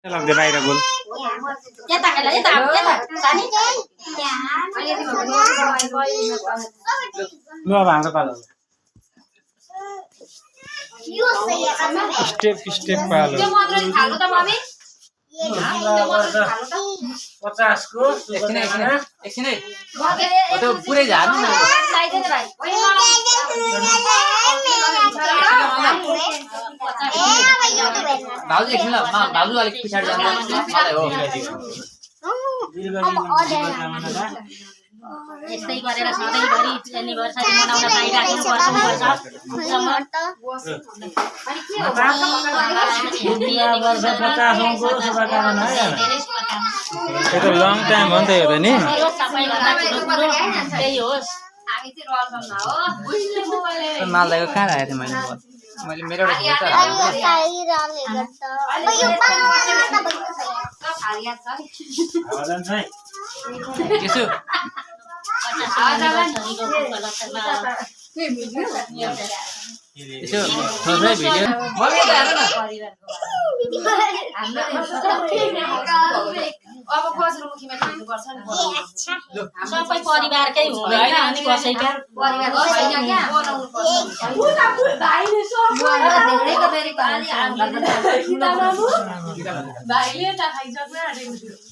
लाग्दै बाहिर बोल लु अब हाम्रो पालो स्टेप स्टेप पालो 50 को एकछिनै त्यो पुरै झार्नु न भाउजू एकछिन ल भाउजू अलिक पिछाडी जानु मलाई हो यस्तै गरेर सधैँभरि एनिभर्सरी मनाउन पाइराख्नु यो त लङ टाइम हो नि त यो त नि त्यही होस् मालदाको कहाँ राखेको थिएँ मैले मेरो यसो यसो थोरै भिडियो अब कसरुमुखीमा खेल्नुपर्छ नि सबै परिवारकै हुँदैन अनि कसैका परिवार छैन क्या बनाउनु पर्छ भाइले त खाइसक्नु आँटेको थियो